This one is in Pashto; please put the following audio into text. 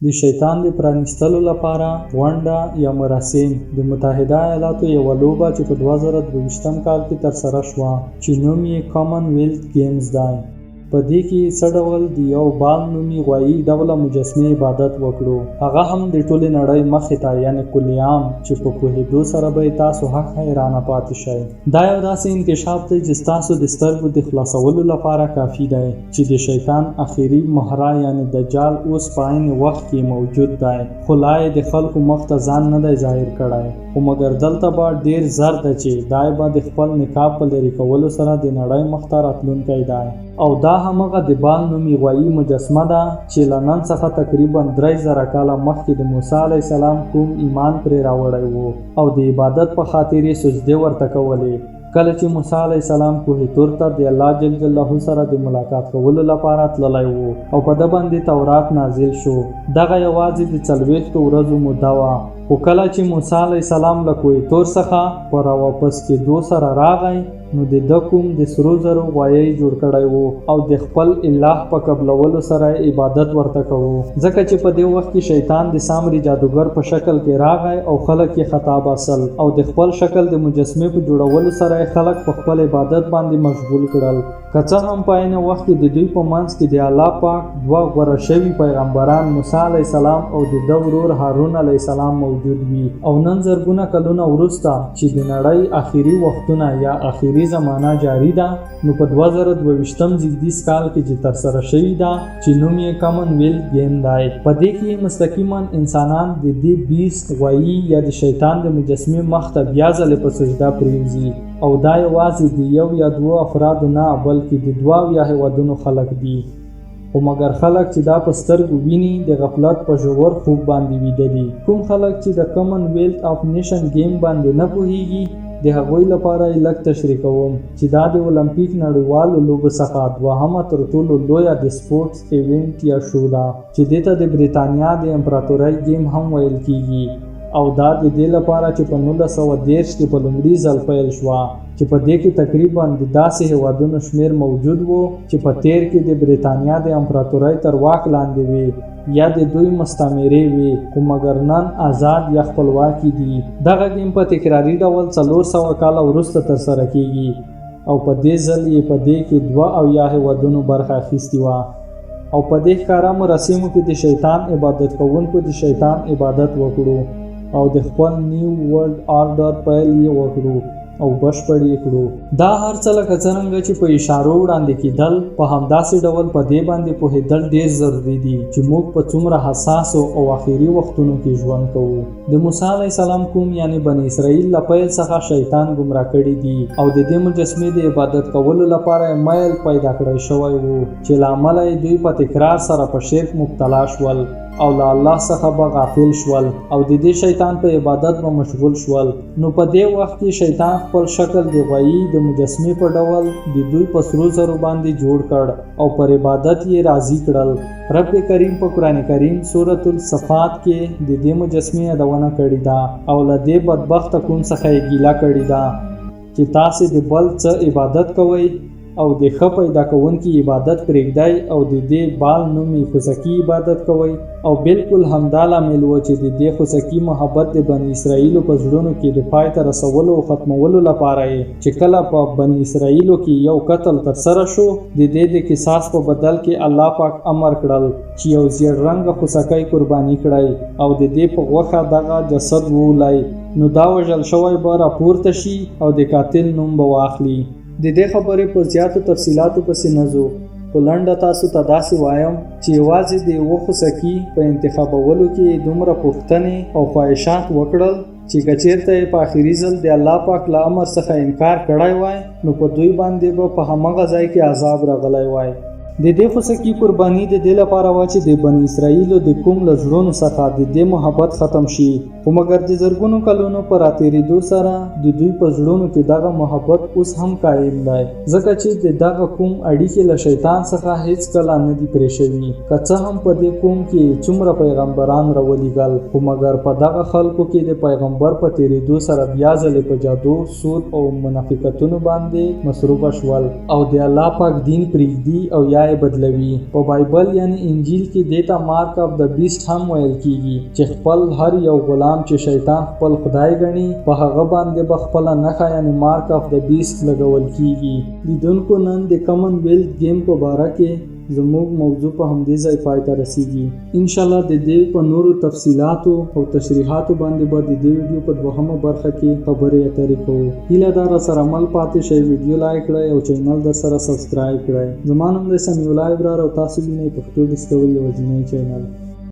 د شیطان د پرانیستلو لپاره غونډه یا مراسم د متحده ایالاتو یوه لوبه چې په 2022 کال کې ترسره شوه چې نوم یې کامن ویلت ګیمز دی. په دې کې یې څه ډول د یو بال نومي غوایي ډوله مجسمې عبادت وکړو، هغه هم د ټولې نړۍ مخې ته، یعنې کل عام، چې په پوهېدو سره به یې تاسو حق حیرانه پاتې شئ. دا یو داسې انکشاف دی چې ستاسو د سترګو د خلاصولو لپاره کافي دی چې د شیطان اخري مهره یعنې دجال اوس په عین وخت کې موجود دی، خو لا یې د خلکو مخ ته ځان نه دی ظاهر کړی. خو مګر دلته به ډېر زر ده چې دی به د خپل نقاب په لرې کولو سره د نړۍ مخ ته راتلونکی دی. او دا همغه د بال نومي غوایي مجسمه ده چې له نن څخه تقریبا 3000 کاله مخکې د موسی علیه السلام کوم ایمان پرې راوړی و او د عبادت په خاطر یې سجدې ورته کولې. کله چې موسی علیه السلام کوه طور ته د الله جل جلاله سره د ملاقات کولو لپاره تللی و او په ده باندې تورات نازل شو، دغه یوازې د 40 ورځو موده وه. خو کله چې موسی علیه السلام له کوه طور څخه په راواپس کېدو سره راغی، نو د ده کوم د سرو زرو غوایۍ جوړ کړی وو او د خپل الله په قبلولو سره عبادت ورته کوو، ځکه چې په دې وخت کې شیطان د سامري جادوګر په شکل کې راغی او خلک یې خطا باسل او د خپل شکل د مجسمې په جوړولو سره یې خلک په خپل عبادت باندې مشغول کړل. که څه هم په عین وخت کې د دوی په منځ کې د الله پاک دوه غوره شوي پیغمبران موسی علیه السلام او د ده ورور هارون علیه السلام موجود وي، او نن زرګونه کلونه وروسته چې د نړۍ اخري وختونه یا اخري زمانه جاري ده، نو په 2022 زیږدیز کال کې چې ترسره شوې ده چې نوم یې کامن ویلت ګیم دی، په دې کې مستقیما انسانان د دې بیست غوایي یا د شیطان د مجسمې مخ ته بیا ځلې په سجده پرېوځي، او دا یوازې د یو یا دوو افرادو نه بلکې د 72 هېوادونو خلک دي. خو مګر خلک چې دا په سترګو ویني د غفلت په ژور خوب باندې ویده دي. کوم خلک چې د کامن ویلت آف نیشن ګیم باندې نه پوهیږي، د هغوی لپاره یې لږ تشریح کوم چې دا د اولمپیک نړیوالو لوبو څخه دوهمه تر ټولو لویه د سپورټس ایونټ یا شو ده چې دې ته د بریتانیا د امپراتورۍ ګیم هم ویل کیږي، او دا د دې لپاره چې په 1930 کې په لومړي ځل پیل شوه چې په دې کې تقریبا د داسې هېوادونو شمېر موجود و چې په تېر کې د بریتانیا د امپراتورۍ تر واک لاندې وې یا د دوی مستعمرې وې، خو مګر نن آزاد یا خپلواکي دي. دغه ګیم په تکراري ډول 400 کاله وروسته ترسره کیږي او په دې ځل یې په دې کې 72 هېوادونو برخه اخیستې وه. او په دې ښکاره مراسمو کې د شیطان عبادت کوونکو د شیطان عبادت وکړو او د خپل نیو ورلډ آرډر پیل یې وکړو او بشپړ یې کړو. دا هر څه لکه څرنګه چې په اشارو وړاندې کېدل، په همداسې ډول په دې باندې پوهېدل ډېر ضروري دي چې موږ په څومره حساسو او اخري وختونو کې ژوند کوو. د موسی علیه السلام کوم یعنې بني اسرائیل له پیل څخه شیطان ګمراه کړي دي او د دې مجسمې د عبادت کولو لپاره یې میل پیدا کړی شوی و چې له امله یې دوی په تکرار سره په شرک مبتلا شول او له الله څخه به غافل شول او د دې شیطان په عبادت به مشغول شول. نو په دې وخت کې شیطان خپل شکل د غوایي د مجسمې په ډول د دوی په سرو زرو باندې جوړ کړ او پر عبادت یې راضي کړل. رب کریم په قرآن کریم سورة الصفات کې د دې مجسمې یادونه کړې ده او له دې بدبخته قوم څخه یې ګیله کړې ده چې تاسې د بل څه عبادت کوئ او د ښه پیدا کوونکي عبادت پرېږدئ او د دې بال نومي خوسکي عبادت کوئ. او بالکل همدا لامل و چې د دې خوسکي محبت د بني اسرائیلو په زړونو کې د پای ته رسولو او ختمولو لپاره یې چې کله په بني اسرائیلو کې یو قتل ترسره شو، د دې د قصاص په بدل کې الله پاک امر کړل چې یو زیړ رنګه خوسکی قرباني کړئ او د دې په غوښه دغه جسد وولئ، نو دا وژل شوی به راپورته شي او د قاتل نوم به واخلي. د دې خبرې په زیاتو تفصیلاتو پسې نه ځو، خو لنډه تاسو ته داسې وایم چې یوازې د یوه خوسکي په انتخابولو کې یې دومره پوښتنې او خواهشات وکړل چې که چېرته یې په اخري ځل د الله پاک له امر څخه انکار کړی وای، نو په دوی باندې به په همغه ځای کې عذاب راغلی وای. د دې خوسکي قرباني د دې لپاره وه چې د بني اسرائیلو د کوم له زړونو څخه د دې محبت ختم شي، خو مګر د زرګونو کلونو په راتېرېدو سره د دوی په زړونو کې دغه محبت اوس هم قایم دی، ځکه چې د دغه قوم اړیکې له شیطان څخه هېڅکله نه دي پرې شوي. که څه هم په دې قوم کې یې څومره پیغمبران راولېږل، خو مګر په دغه خلکو کې د پیغمبر په تېرېدو سره بیا ځلې په جادو، سود او منافقتونو باندې مصروفه شول او د الله پاک دین پرېږدي او یا یې بدلوي. په بایبل یعنې انجیل کې دې ته مارک اف د بیسټ هم ویل کیږي چې خپل هر یو غلام چې شیطان خپل خدای ګڼي په هغه باندې به خپله نښه یعنې مارک اف د بیسټ لګول کیږي. لیدونکو نن د کامن ویلت ګیم په باره کې زموږ موضوع په همدې ځای پای ته رسیږي. انشاءالله د دې په نورو تفصیلاتو او تشریحاتو باندې به د دې ویډیو په دوهمه برخه کې خبرې اترې کوو. هیله ده راسره مل پاتې شئ، ویډیو لایک کړئ او چینل درسره سبسکرایب کړئ. زما نوم دی سمیع الله ابرار او تاسو وینئ پښتو ډسکوري یوازینی چینل.